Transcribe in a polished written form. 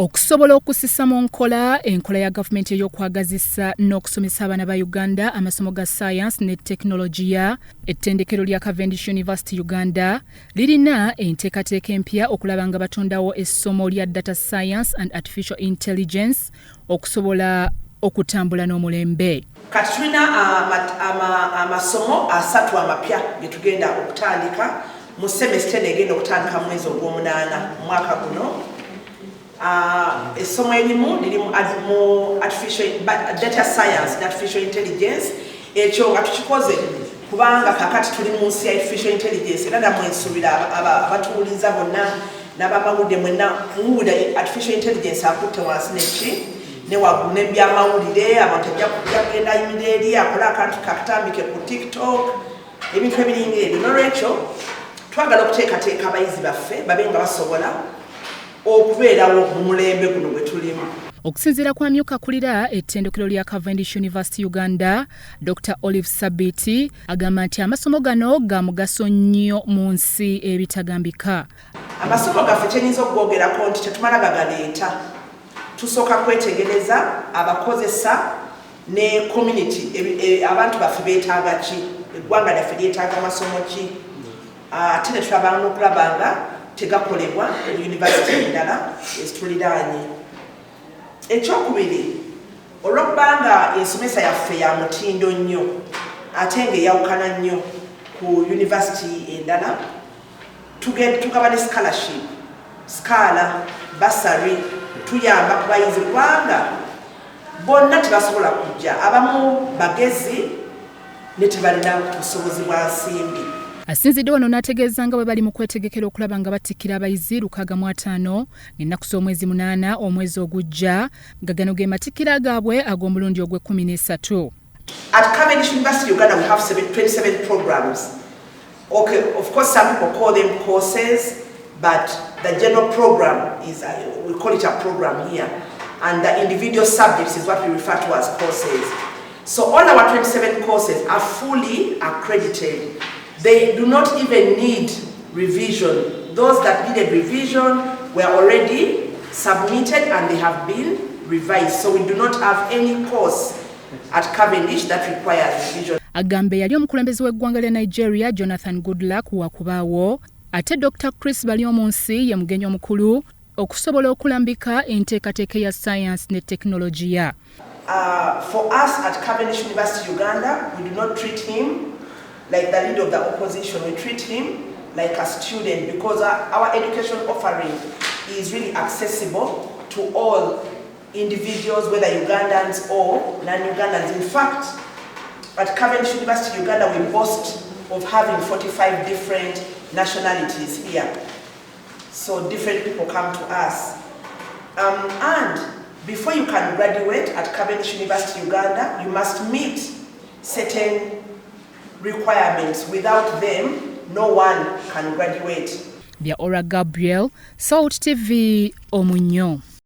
Okusobola okussisa mu nkola enkola ya gavumenti ey'okwagazisa n'okusomesa abaana ba Uganda amasomo ga sayansi ne tekinologiya, ettendekero lya Cavendish University Uganda lirina enteekateeka empya okulaba nga batondawo essomo lya Data Science and Artificial Intelligence okusobola okutambula n'omulembe. Kati tulina amasomo 30 amapya getugenda okutandika mu semester negenda okutandika mu mwezi ogw'omunaana omwaka guno. Essomo erimu liri mu data science ne artificial intelligence. Ekyo nga tukikoze kubanga kakati tuli mu nsi ya artificial intelligence, era namwe nsuubira abatuwuliza bonna n'abamawulire mwenna muwulira artificial intelligence akutte wansi neki ne waggulu n'ebyamawulire. Abantu ajja kugenda ayimira eri akole akantu kakatambike ku TikTok, ebintu ebiringa ebyo. Nolwekyo twagala okuteekateeka abayizi baffe babe nga basobola okubeerawo mu mulembe guno gwe tulimu. Okusinziira ku amyuka akulira ettendekero lya Cavendish University Uganda, Dr Olive Sabiti, agamba nti amasomo gano ga mugaso nnyo mu nsi ebitagambika. Amasomo gaffe kyenyinza okwogerako nti tetumala gagaleeta, tusooka kwetegereza abakozesa ne community, abantu baffe beetaaga ki, eggwanga lyaffe lyetaaga masomo ki, ate ne tulaba n'okulaba nga tegakolebwa mu university endala ezituliraanye. Ekyokubiri, olwokubanga ensomesa yaffe ya mutindo nnyo ate ng'eyawukana nnyo ku university endala, tugaba ne scholarship, scholar, bursary, tuyamba ku bayizi kubanga bonna tebasobola kujja, abamu bagezi ne tebalina busobozi bwa nsimbi. Asinzidde wano n'ategeeza nga bwe bali mu kwetegekera okulaba nga batikkira abayizi 65 ng'ennaku z'omwezi 8 omwezi ogujja, nga gano ge matikkira gaabwe ag'omulundi ogw'e-13. At Cavendish University Uganda, we have 27 programs. Okay, of course, some people call them courses, but the general program is, we call it a program here. And the individual subjects is what we refer to as courses. So all our 27 courses are fully accredited. They do not even need revision. Those that needed revision were already submitted and they have been revised. So we do not have any course at Cavendish that requires revision. Agamba yali omukulembeze w'eggwanga lya Nigeria, Jonathan Goodluck, wakubaawo, ate Dr Chris Baryomunsi ye mugenyi omukulu okusobola okulambika enteekateeka ya sayansi ne tekinologiya. For us at Cavendish University Uganda, we do not treat him like the leader of the opposition. We treat him like a student because our education offering is really accessible to all individuals, whether Ugandans or non-Ugandans. In fact, at Cavendish University Uganda, we boast of having 45 different nationalities here. So different people come to us. And before you can graduate at Cavendish University Uganda, you must meet certain requirements. Without them, no one can graduate. Bya Ora Gabriel, Salt TV, Omunyo.